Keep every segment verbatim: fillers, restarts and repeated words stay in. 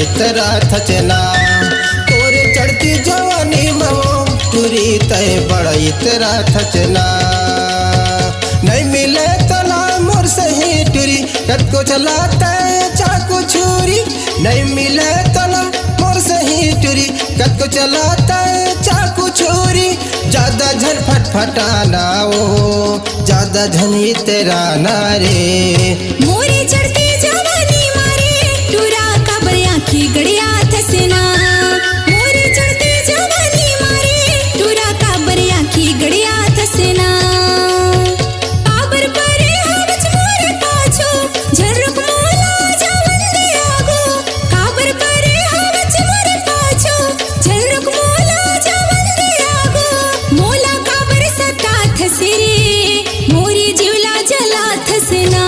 इतरा थचना। तोरे चढ़ती जवानी मवो टूरी तय बड़ा इतरा थचना। नहीं मिले तला मोर सही टूरी, कतको चलाता है चाकू छुरी। नहीं मिले तला मोर सही टूरी, कतको चलाता है चाकू छुरी। ज्यादा झन फटफटाना ओ, ज्यादा झन इतराना रे। मोरे चढ़ती जवानी मारे टूरा काबर आँखी गड़िया थसना। मोरे चढ़ती जवानी मारे टूरा काबर आँखी गड़िया थसना। काबर परे हवच मोरे पाछू, झन रुक मोला जावन दे आगू। काबर परे हवच मोरे पाछू, झन रुक मोला जावन दे आगू। मोला काबर सताथस रे, मोरे जीव ला जलाथस ना।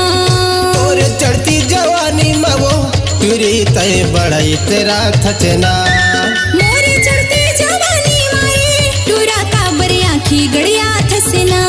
तोर चढ़ती जवानी म वो टूरी तय बड़ा इतरा थचना। मोरे चढ़ती जवानी मारे टूरा काबर आँखी गड़िया थसना।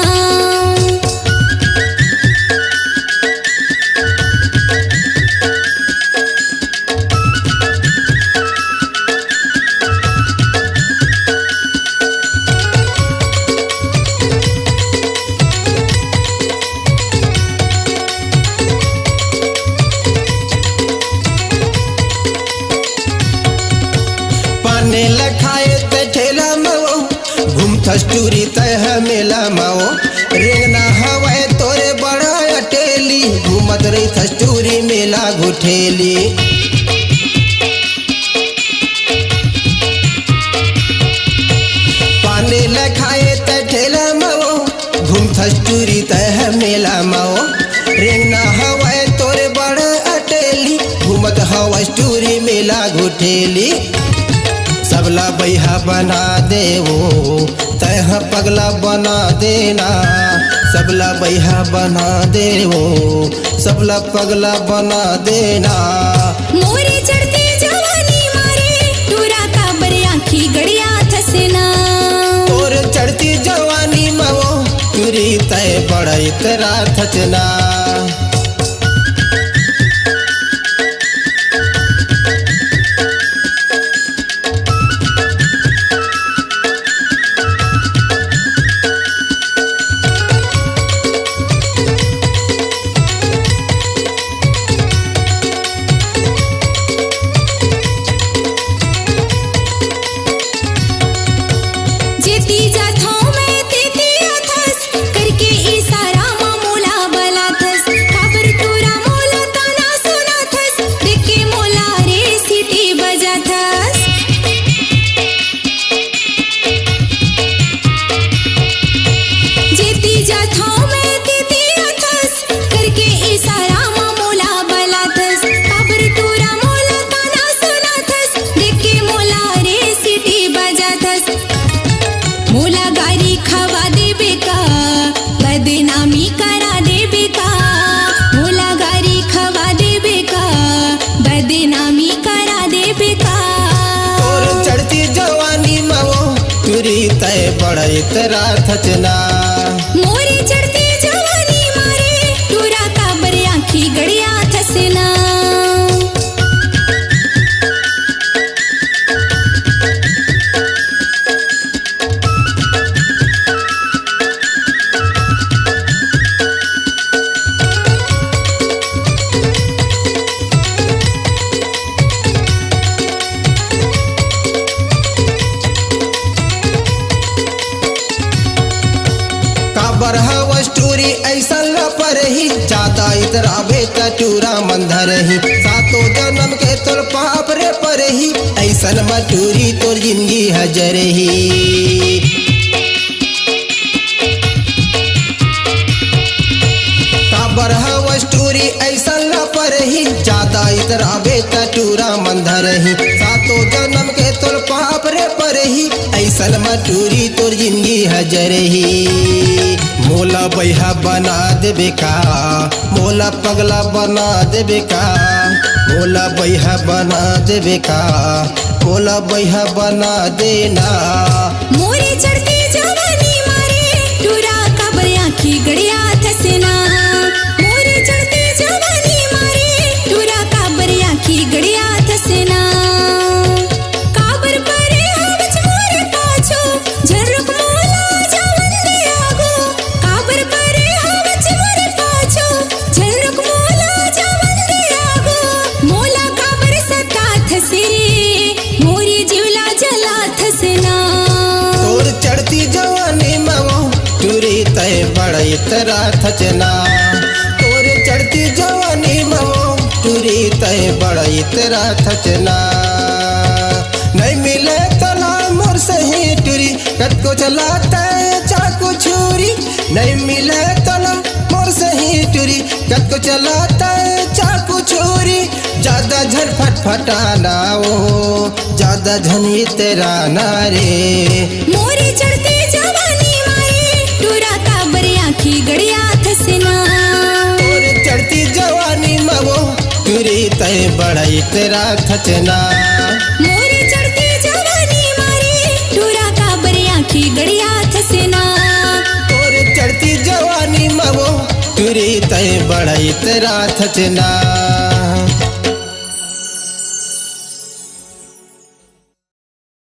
पाने ल खाए ते ठेला म वो, घूमथस टूरी तय ह मेला म वो। रेंगना हवय तोरे बड़ा अटेली, घूमत रहिथस टूरी मेला गुठेली। पाने ल खाए त ठेला म वो, घूमथस टूरी तय ह मेला म वो। रेंगना हवय तोरे बड़ अटेली, घूमत हवस टूरी मेला गुठेली। सबला बइहा बना देवो, तय ह पगला बना देना। सबला बइहा बना देवो, सबला पगला बना देना। मोरे चढ़ती जवानी मारे टूरा काबर आँखी गड़िया थसना। तोर चढ़ती जवानी म वो टूरी तय बड़ा इतरा थचना। जेती जाथौं मैं तेती आथस, करके इशारा म मोला बलाथस। काबर टूरा मोला ताना सुनाथस, देख के मोला रे सीटी बजाथस। जेती जाथौं मैं तेती आथस, करके इशारा म मोला बलाथस। काबर टूरा मोला ताना सुनाथस, देख के मोला रे सीटी बजाथस। मोला गारी खवा देबे का, बदनामी करा देबे का। मोला गारी खवा देबे का, बदनामी करा देबे का। तोर चढ़ती जवानी म वो टूरी तय बड़ा इतरा थचना। मोरे चढ़ती जवानी मारे टूरा काबर आँखी गड़िया थसना। काबर हवस टूरी अइसन ल परही, जादा इतराबे त टूरा मन धरही। सातो जनम के तोर पाप रे परही, अइसन म टूरी तोर जिनगी ह जरही। काबर हवस टूरी अइसन ल परही, जादा इतराबे त टूरा मन धरही। सातो जनम के तोर पाप रे परही, अइसन म टूरी तोर जिनगी ह जरही। मोला बइहा बना देबे का, मोला पगला बना देबे का, मोला बइहा बना देबे का, मोला बइहा बना देना। मोरे चढ़ती जवानी मारे टूरा काबर आँखी गड़िया थसना। मोरे चढ़ती जवानी मारे टूरा काबर आँखी गड़िया थसना। इतरा थचना। तोरे चढ़ती जवानी मवो टूरी तय बड़ा इतरा थचना। नहीं मिले तला मोर सही टूरी, कतको चलाता चाकू छुरी। नहीं मिले तला मोर सही टूरी, कतको चलाता चाकू छुरी। ज्यादा झन फटफटाना ओ, ज्यादा झन इतराना रे। मोरे चढ़ती जवानी मारे टूरा काबर आँखी गड़िया थसना। तोरे चढ़ती जवानी मवो टूरी तय बड़ा इतरा थचना। मोरे चढ़ती जवानी मारे टूरा काबर आँखी गड़िया थसना। तोरे चढ़ती जवानी मवो टूरी तय बड़ा इतरा थचना।